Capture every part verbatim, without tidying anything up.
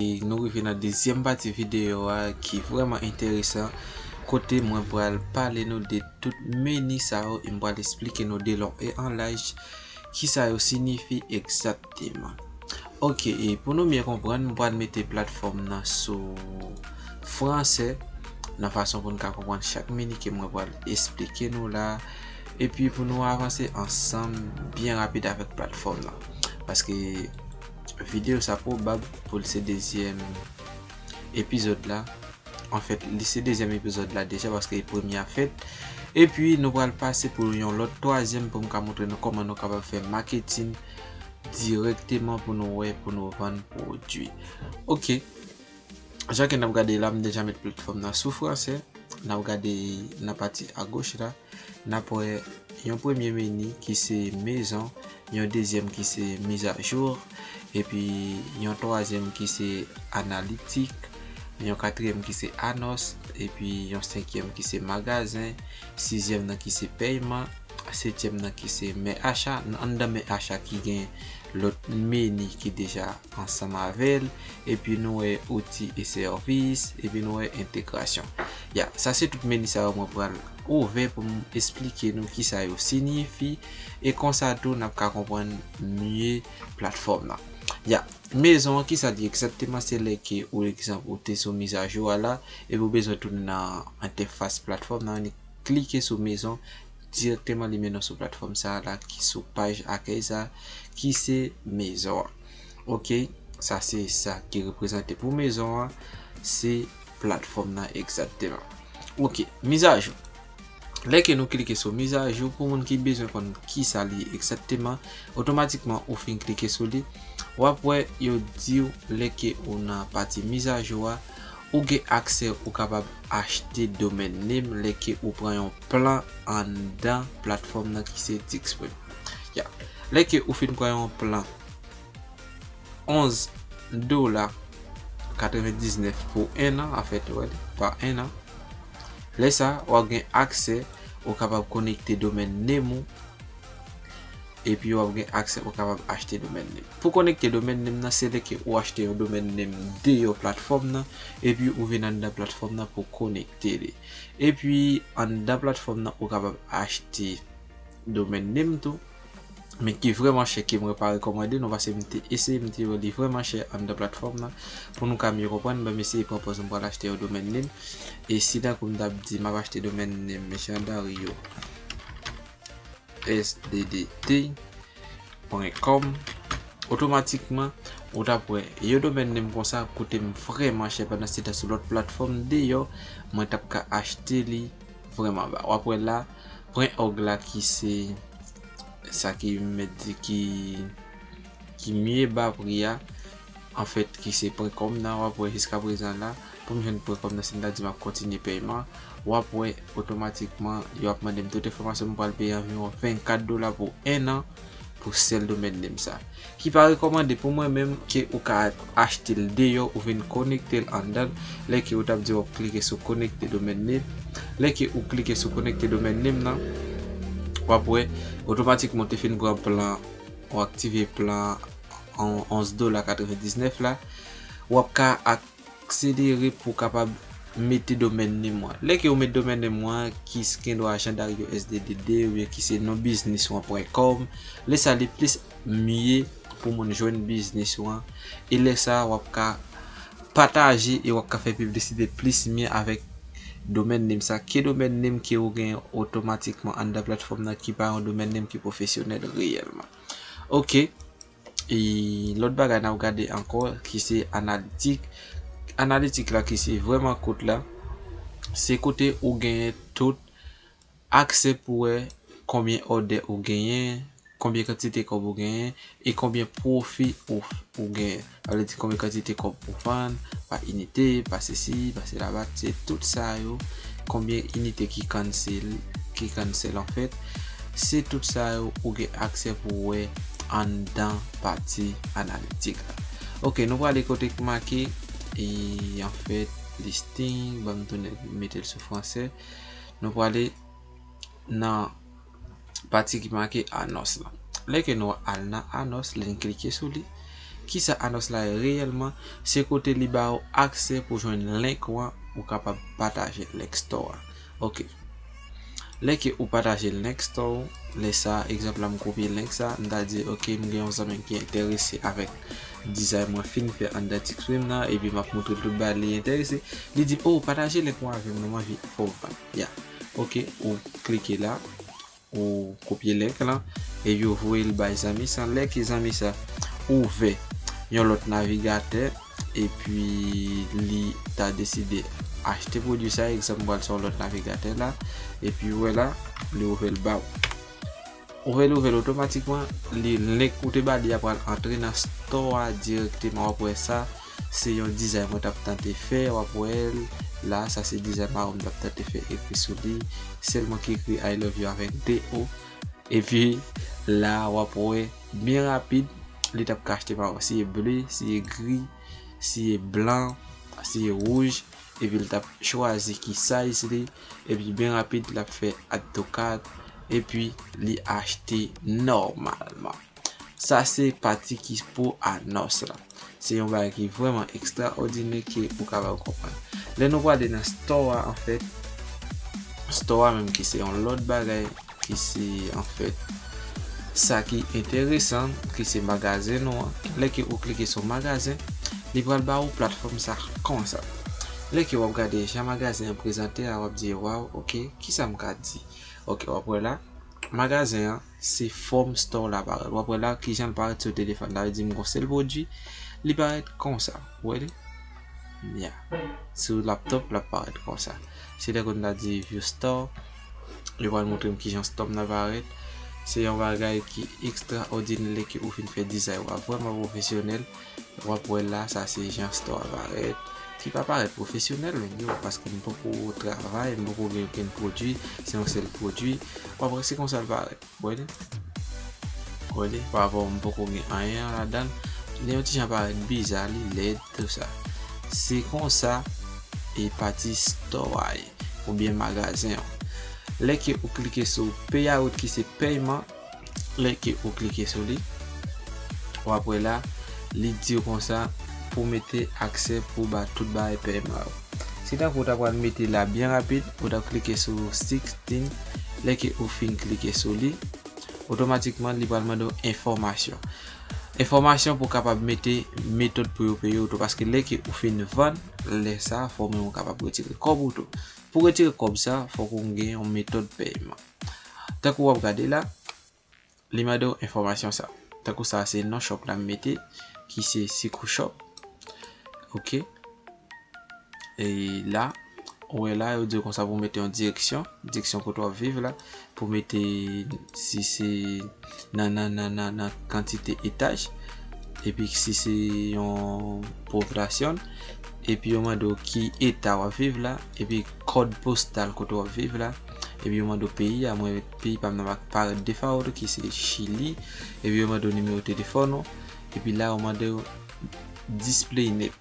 E nou rive nan dezyèm pati videyo a ki vrèman enteresan, kote mwen pral pale nou de tout meni sa yo e m pral esplike nou de long e an laj kisa yo siyifi egzakteman. Ok, e pou nou byen konprann, m pral mete platfòm nan sou franse, nan fason pou n ka konprann chak meni ke mwen pral esplike nou la, epi pou nou avanse ansanm byen rapid avèk platfòm nan. Paske videyo sa pwobab pou l se dezyèm epizòd la. Anfèt, li se dezyèm epizòd la deja paske premye a fèt. Epi nou pral pase pou yon lòt twazyèm pou m ka montre nou kòman nou kapab fè maketin dirèkteman pou nou wè, pou nou vann pwodui. Ok. Jan ke n ap gade la, m deja met platfòm nan sou franse. N ap gade nan pati agoch la. N ap wè yon premye meni ki se maison, yon dezyèm ki se mise à jour, epi yon twazyèm ki se analytique, yon katriyèm ki se annonce, epi yon senkyèm ki se magazen, sizyèm nan ki se pèyman, setyèm nan ki se mes achats, anndan mes achats ki gen lòt meni ki deja ansanm avè l, epi nou wè outils et services, epi nou wè entegrasyon. Ya, sa se tout meni sa yo mwen pral ouvè pou m esplike nou kisa yo siyifi, e konsa tou n ap ka konprann mye platfòm nan. Ya, maison an, kisa li egzakteman? Se lè ke ou, egzanp, ou te sou mise à jour a la, epi ou bezwen tounen nan entèfas platfòm nan, ou klike sou maison, dirèkteman li mennen w sou platfòm sa a la ki sou paj akèy sa a, ki se maison an. Ok, sa se sa ki reprezante pou maison an, se platfòm nan egzakteman. Ok, mise à jour. Lè ke nou klike sou mise à jour, pou moun ki bezwen konn kisa li ye egzakteman, otomatikman ou fin klike sou li, w ap wè yo di w lè ke ou nan pati mise à jour a, ou gen aksè ou kapab achte domain name lè ke ou pran yon plan anndan platfòm nan ki se Dixprime. Ya. Lè ke ou fin pran yon plan onz dola katrevendiznèf pou en an, anfèt, wè, pa en an. Lè sa, w ap gen aksè, ou kapab konekte domain name ou, epi w ap gen aksè, ou kapab achte domain name. Pou konekte domain name nan, se lè ke ou achte yon domain name deyò platfòm nan, epi ou vin anndan platfòm nan pou konekte li. Epi, anndan platfòm nan, ou kapab achte domain name tou. Men ki vrèman chè, ke mwen pa rekòmande nou, paske m te eseye, m te wè li vrèman chè anndan platfòm nan. Pou nou ka mye konprann, ban m eseye pran pòz, m pral achte yon domain name. E si tankou m t ap di m ap achte domain name Jean Dario S D D T point com, otomatikman ou t ap wè yon domain name konsa koute m vrèman chè, pandan se tan sou lòt platfòm deyò, mwen t ap ka achte li vrèman ba. W ap wè la, point org la ki se sa ki mèt di ki, ki mye ba pri a, anfèt, ki se point com nan, w ap wè jiska prezan la, pou m jwenn point com nan, si m ta di m ap kontinye pèyman, w ap wè otomatikman, yo ap mande m tout enfòmasyon, m pral peye anviwon vennkat dola pou en an pou sèl domain name sa. Ki pa rekòmande pou mwen menm ke ou ka achte l deyò, ou vin konekte l anndan l, lè ke ou t ap di w ap klike sou konekte domain name, lè ke ou klike sou konekte domain name nan, w ap wè, otomatikman ou te fin pran plan, ou aktive plan on-, onz dola katrevendiznèf la, w ap ka akselere pou w kapab mete domain name ou an. Lè ke ou met domain name ou an, ki s-, gen dwa Jean Dario S D D D oubyen ki se non biznis ou an point com, lè sa li plis mye pou moun jwenn biznis ou an. E lè sa, w ap ka pataje e w ap ka fè piblisite plis mye avèk domain name sa, ke domain name ke ou gen otomatikman anndan platfòm nan, ki pa yon domain name ki pwofesyonèl reyèlman. Ok. E lòt bagay n ap gade ankò, ki se analitik. Analitik la ki se vrèman kout la, se kote ou genyen tout aksè pou wè konbyen òdè ou genyen, konbyen kantite kòb ou genyen, e konbyen pwofi ou, ou genyen. Sa vle di konbyen kantite kòb ou vann, pa inite, pa sesi, pa sela, se tout sa yo, konbyen inite ki cancel, ki cancel anfèt, se tout sa yo ou gen aksè pou wè anndan pati analitik la. Ok, nou prale kote ki make, e anfèt, listing, ban m tounen mete l sou franse. Nou prale nan pati ki make anons lan. Lè ke nou al nan anons, lè n klike sou li, Kisa anons la ye reyèlman? Se kote li ba ou aksè pou jwenn link ou an, ou kapab pataje link store a. Ok. Lè ke ou pataje link store ou, lè sa, egzanp la, m kopye link sa, m ta di, ok, m gen yon zanmi ki enterese avèk dizay mwen fin fè anndan TickSwim nan, epi m ap montre l tout bagay li enterese. Li di, oh, pataje link ou avè m non, m anvi fè w vann. Ya. Ok, ou klike la, ou kopye link lan, epi ou voye l bay zanmi sa. Lè ke zanmi sa ouvè yon lòt navigatè, epi li ta deside achte pwodui sa, egzanp, m pral sou yon lòt navigatè la, epi ou wè la, li ouvè l ba ou. Ou wè li ouvè l otomatikman, li link ou te ba li a pral antre nan store a dirèkteman. W ap wè sa, se yon dizay mwen t ap tante fè, w ap wè l la, sa se dizay mawon m t ap tante fè, ekri sou li, sèlman ki ekri I love you avèk de O. Epi la, w ap wè byen rapid, li t ap ka achte mawon. Si e ble, si e gri, si e blan, si e wouj, epi l t ap chwazi ki size li, epi byen rapid, l ap fè add to cart, epi li achte nòmalman. Sa se pati ki pou anons la. Se yon bagay ki vrèman ekstraòdinè ke ou kapab konprann. Lè nou prale nan store a, anfèt, store a menm ki se yon lòt bagay, ki se, anfèt, sa ki enteresan, ki se magazen nou an. Lè ke ou klike sou magazen, li pral ba ou platfòm sa konsa. Lè ke w ap gade jan magazen an prezante a, w ap di, waw, ok, kisa m ka di? Ok, w ap wè la, magazen an, se fòm store la parèt. W ap wè la kijan l parèt sou telefòn. Sa vle di m gon sèl pwodui, li parèt konsa. Ou wè li? Ya. Sou laptop, l ap parèt konsa. Se tankou n ta di view store. Yo pral montre m kijan store m nan parèt. Se yon bagay ki ekstraòdinè lè ke ou fin fè dizay ou a vrèman pwofesyonèl. W ap wè la, sa se jan store a parèt. Ki pa parèt pwofesyonèl menm yo, paske m poko travay, m poko gen okenn pwodui, se yon sèl pwodui. W ap wè se konsa l parèt. Wè li? Wè li? Pa rapò m poko gen anyen ladan l. Li yon ti jan parèt biza, li lèd, tou sa. Se konsa e pati store a ye, oubyen magazen an. Lè ke ou klike sou payout ki se pèyman, lè ke ou klike sou li, w ap wè la, li di w konsa pou mete aksè pou ba tout bagay pèyman yo. Se tankou w ta pral mete la byen rapid, ou ta klike sou sixteen, lè ke ou fin klike sou li, otomatikman li pral mande w enfòmasyon. Enfòmasyon pou w kapab mete metòd pou yo peye w tou, paske lè ke ou fin vann, lè sa a, fò w menm ou kapab retire kòb ou tou. Pou retire kòb sa, fòk ou gen yon metòd pèyman. Tankou w ap gade la, li mande w enfòmasyon sa. Tankou sa, se non shop la m mete, ki se Siko Shop. Ok. E la, ou wè la, yo di w konsa pou w mete yon direksyon, direksyon kote w ap viv la, pou w mete, si se nan, nan, nan, nan, nan kantite etaj, epi si se yon popilasyon, epi yo mande w ki eta w ap viv la, epi kòd postal kote w ap viv la, epi yo mande w peyi a, mwen peyi pa m nan pa parèt default ki se Chili, epi yo mande w nimewo telefòn ou, epi la yo mande w display name.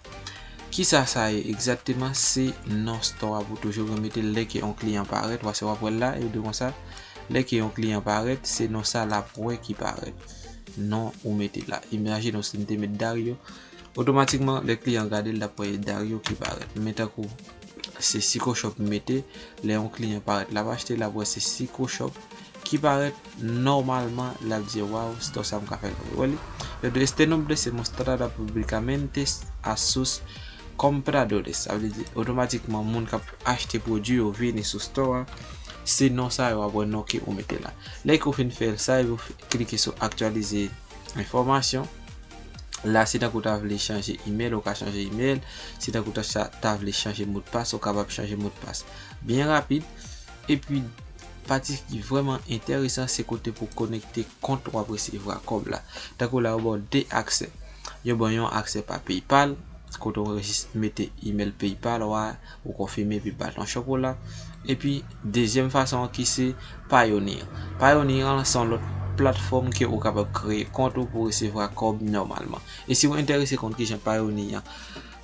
Kisa sa ye egzakteman? Se non store a pou toujou remete lè ke yon kliyan parèt, paske w ap wè l la, yo di konsa, lè ke yon kliyan parèt, se non sa l ap wè ki parèt. Non ou mete la. Imajine w si m te met Dario, otomatikman, lè kliyan gade l, l ap wè Dario ki parèt. Men tankou se Siko Shop m mete, lè yon kliyan parèt, l ap achte, l ap wè se Siko Shop ki parèt nòmalman, l ap di, waw, store sa m ka fè l. Wè li? Yo di, este nombre se mostrará públicamente a sus compradores. Sa vle di, otomatikman, moun k ap achte pwodui yo vini sou store a, se non sa yo ap wè non ke ou mete la. Lè ke w fin fè l sa, yo klike sou aktyalize enfòmasyon. La, si tankou w ta vle chanje email, ou ka chanje email. Si tankou w ta, ta vle chanje modpas, ou kapab chanje modpas byen rapid. Epi, pati ki vrèman enteresan, se kote pou konekte kont w ap resevwa kòb la. Tankou la, yo ba w de aksè. Yo ba w yon aksè pa PayPal, kote w rejis-, mete email PayPal ou a, ou konfime epi baton chòk ou la. Epi, dezyèm fason an ki se Payoneer. Payoneer an se yon lòt platfòm ke ou kapab kreye kont ou pou resevwa kòb nòmalman. E si w enterese konn kijan Payoneer an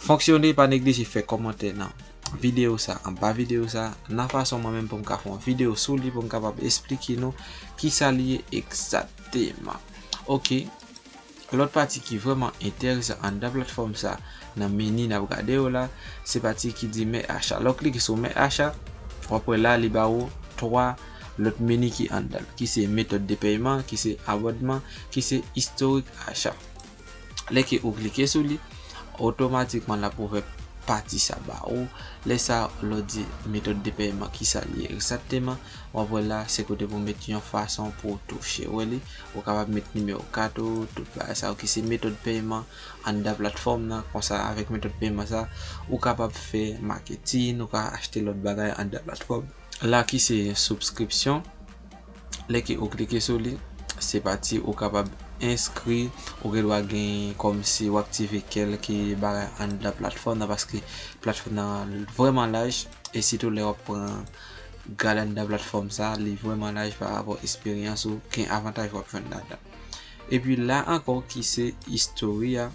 fonksyone, pa neglije fè kòmantè nan videyo sa, anba videyo sa, nan fason mwen menm pou m ka fè yon videyo sou li, pou m kapab esplike nou kisa li ye egzakteman. Ok. Lòt pati ki vrèman enteresan anndan platfòm sa, nan meni n ap gade yo la, se pati ki di Mes achats. Lè w klike sou Mes achats, w ap wè la li ba ou twa lòt meni ki anndan l, ki se méthode de paiement, ki se abònman, ki se historique achat. Lè ke ou klike sou li, otomatikman l ap ouvè pati sa ba ou. Lè sa, lè w di méthode de paiement, ki sa li ye egzakteman, w ap wè la, se kote pou w met yon fason pou w touche. Ou wè li, ou kapab met nimewo kat ou, tout bagay sa yo ki se méthode paiement anndan platfòm nan. Konsa, avèk méthode paiement sa, ou kapab fè marketing, ou ka achte lòt bagay anndan platfòm la ki se subscription. Lè ke ou klike sou li, se pati ou kapab enskri, ou gen dwa gen kòmsi ou aktive kèlke bagay anndan platfòm nan, paske platfòm nan vrèman laj, e sitou lè w ap pran gad anndan platfòm sa, li vrèman laj pa rapò esperyans ou, gen avantaj w ap jwenn ladan. Epi la ankò ki se istori a,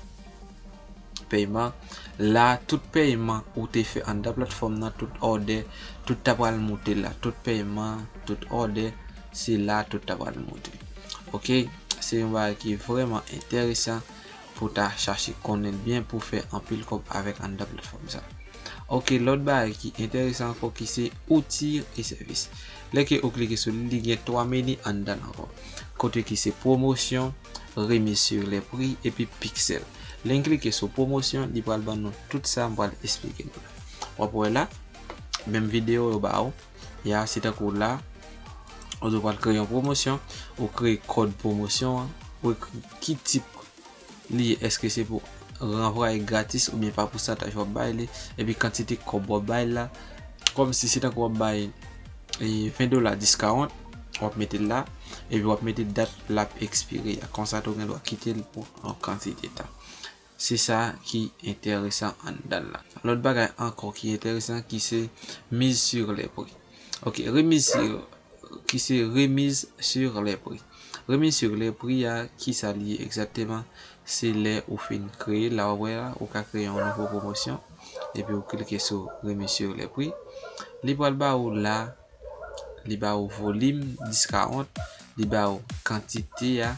pèyman. La, tout pèyman ou te fè anndan platfòm nan, tout òdè, tout ta pral moute la. Tout pèyman, tout òdè, se la tout ta pral moute. Oke, se yon bagay ki vrèman enteresan pou ta chache konnen l byen pou fè anpil kòb avèk anndan platfòm sa. Oke, lòt bagay ki enteresan ankò ki se outils et services. Lè ke ou klike sou li, li gen twa meni anndan l ankò. Kote ki se pwomosyon, remise sur les prix, epi pixel. Lè n klike sou pwomosyon, li pral ban nou tout sa m pral esplike nou la. W ap wè la, menm videyo yo ba ou. Ya, se tankou la, ou pral kreye yon pwomosyon, ou kreye kòd pwomosyon an, ou ekri ki tip li ye, èske se pou ranvwaye gratis oubyen pa pousantaj w ap bay li, epi kantite kòb w ap bay la, kòmsi se tankou w ap bay, e, ven dola discount, w ap mete l la, epi w ap mete dat l ap ekspire a. Konsa tou, w gen dwa kite l pou yon kantite tan. Se sa ki enteresan anndan l la. Lòt bagay ankò ki enteresan, ki se mise sur les prix. Oke, remise sur, ki se remise sur les prix. Remise sur les prix a, ki sa li ye egzakteman? Se lè ou fin kreye, la w wè la, ou ka kreye yon nouvo pwomosyon, epi ou klike sou remise sur les prix. Li pral ba ou la, li ba ou volim discount, li ba ou kantite a,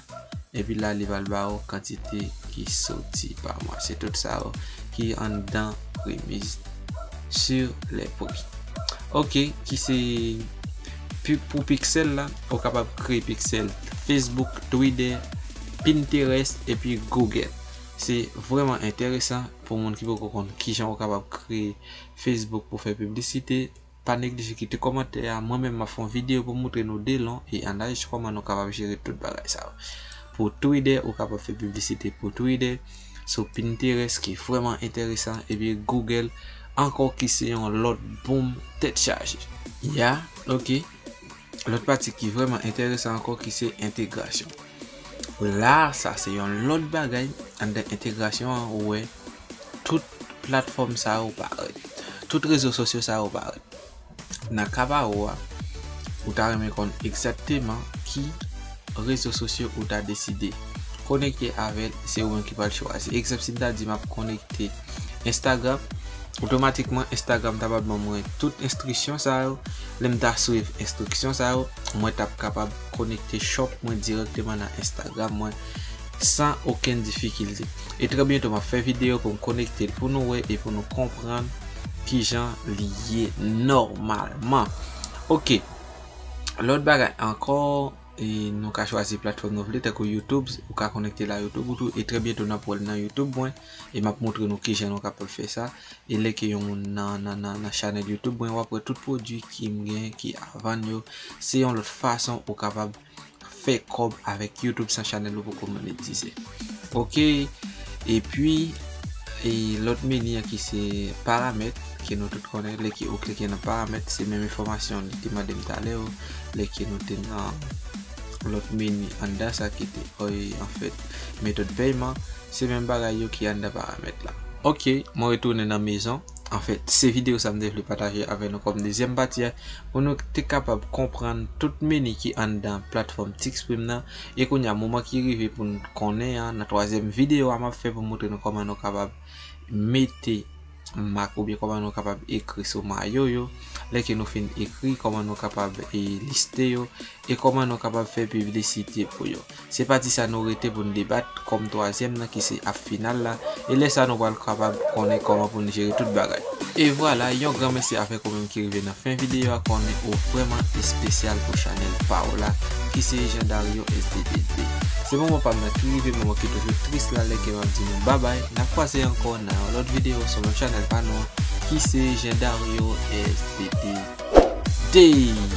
epi la li pral ba ou kantite ki soti pa mwa. Se tout sa yo ki anndan remise sur les prix. Oke, ki se pi-, pou pixel la, ou kapab kreye pixel Facebook, Twitter, Pinterest, epi Google. Se vrèman enteresan pou moun ki poko konn kijan ou kapab kreye Facebook pou fè piblisite. Pa neglije kite kòmantè a. Mwen menm, m ap fè yon videyo pou m moutre nou de lon e an aji kòman nou kapab jere tout bagay sa yo. Pou Twitter, ou kapab fè piblisite pou Twitter, sou Pinterest, ki vrèman enteresan, epi Google ankò, ki se yon lòt boom tèt chaje. Ya, oke. Lòt pati ki vrèman enteresan ankò, ki se entegrasyon. La, sa se yon lòt bagay anndan entegrasyon an, ou wè tout platfòm sa yo parèt. Tout rezo sosyo sa yo parèt. Nan ka pa ou a, ou ta renmen konn egzakteman ki rezo sosyo ou ta deside konekte avè l, se ou menm ki pral chwazi. Egzanp, si m ta di m ap konekte Instagram, otomatikman Instagram ta pral ban mwen tout enstriksyon sa yo. Lè m ta swiv enstriksyon sa yo, mwen t ap kapab konekte shop mwen dirèkteman nan Instagram mwen san okenn difikilte. E trè byento, m ap fè videyo pou m konekte l pou nou wè e pou nou konprann kijan li ye nòmalman. Oke. Lòt bagay ankò, e nou ka chwazi platfòm nou vle, tankou YouTube, ou ka konekte la YouTube ou tou, e trè byento n ap wè l nan YouTube mwen, e m ap moutre nou kijan nou kapab fè sa. E lè ke yon moun nan, nan, nan, nan chanèl YouTube mwen, w ap wè tout pwodui ki m gen, ki a vann yo, se yon lòt fason ou kapab fè kòb avèk YouTube san chanèl ou poko monetize. Oke, epi, e lòt meni an ki se paramèt, ke nou tout konnen, lè ke ou klike nan paramèt, se menm enfòmasyon li te mande m talè yo, lè ke nou te nan lòt meni anndan sa ki te, e, anfèt, metòd pèyman, se menm bagay yo ki anndan paramèt la. Oke, mwen retounen nan mezon. Anfèt, se videyo sa m te vle pataje avè nou kòm dezyèm pati a, pou nou te kapab konprann tout meni ki anndan platfòm Tixprim nan. E kounye a, moman ki rive pou n konnen an, nan twazyèm videyo a, m ap fè pou moutre nou kòman nou kapab mete mak oubyen kòman nou kapab ekri sou mayo yo, lè ke nou fin ekri, kòman nou kapab e, liste yo, e kòman nou kapab fè piblisite pou yo. Se pa di sa nou rete pou n debat kòm twazyèm nan ki se ap final la, e lè sa nou pral kapab konnen kòman pou n jere tout bagay. E vwala, yon gran mèsi avèk ou menm ki rive nan fen videyo a, konnen ou vrèman espesyal pou chanèl pa w la, ki se Jean Dario S D D. Se moman pa m nan ki rive, moman ki toujou tris la, lè ke m ap di nou babay, n ap kwaze ankò nan yon lòt videyo sou menm chanèl pa nou an, ki se Jean Dario S D D.